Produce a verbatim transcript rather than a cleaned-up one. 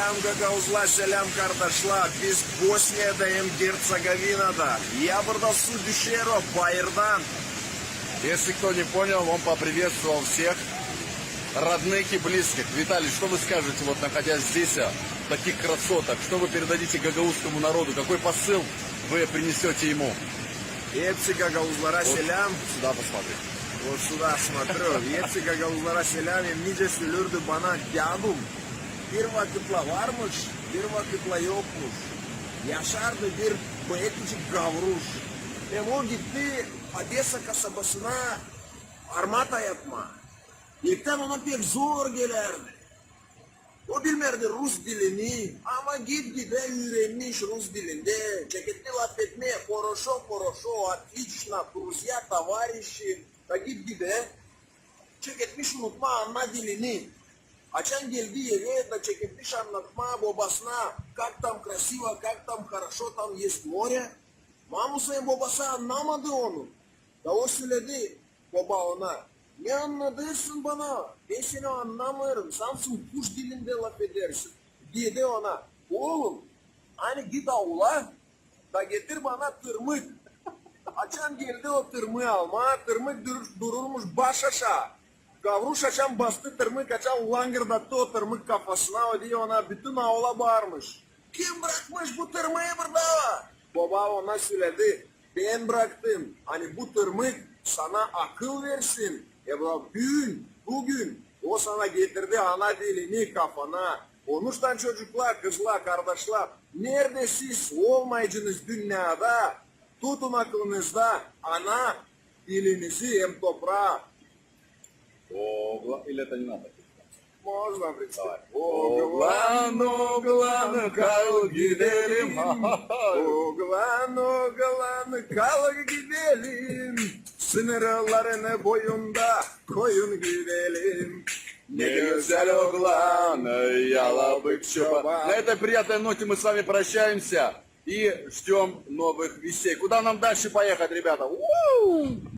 Selam gagauzlar, selam kardaşlar. Biz Bosniyada hem Gertsegovinada. Ya burada su düşer o bayırdan. Если кто не понял, он поприветствовал всех родных и близких. Виталий, что вы скажете, вот находясь здесь, а, таких красоток? Что вы передадите гагаузскому народу? Какой посыл вы принесете ему? Hepsi gagauzlara selam. Сюда посмотри. Вот сюда смотрю. Hepsi gagauzlara selam. Hem nicä sölärdi bana dädum. Bir vakıtlar varmış, bir vakıtlar yokmuş. Yaşardı bir poeticik gavruş. Hem o gitti Odesa kasabasına armata yapmaa. İlktän ona pek zor gelärdi. O bilmärdi rus dilini, ama git-gidä üürenmiş rus dilindä, çeketmiş lafetmää хорошо, хорошо, отлично, друзья, товарищи. Da git-gidä çeketmiş unutmaa ana dilini. Açan geldi evä, da çeketmiş annatmaa bobasına, как там красиво, как там хорошо, там есть море. Mamusa hem bobası annamadı onu. Da o söledi, boba ona: "Ne annadêrsın bana? Bän seni annamêêrım, sansın kuş dilindä lafedärsin." Dedi ona: "Oolum, ani git aula, da getir bana tırmık." Açan geldi o tırmıı almaa, tırmık dur-, dururmuş baş aşaa. Gavruş açan bastı tırmık, açan langırdattı o tırmık kafasına, o deer ona, bütün aula baarmış: "Kim brakmış bu tırmıı burada?" Boba ona söledi: "Bän braktım, ani bu tırmık sana akıl versin. E, bu büün, büün o sana getirdi ana dilini kafana." Onuştan, çocuklar, kızlar, kardaşlar, neredä siz olmaycınız dünnedä, tutun aklınızda ana dilinizi hem topraa. Ogla-, или это не надо? Можно представить. Oglan, oglan, kalk gidelim. Oglan, oglan, kalk gidelim. Sınırların boyunda koyun güdelim. Ne güzel oglan, yalabık çoban. На этой приятной ноте мы с вами прощаемся и ждём новых вестей. Куда нам дальше поехать, ребята? У-у-у!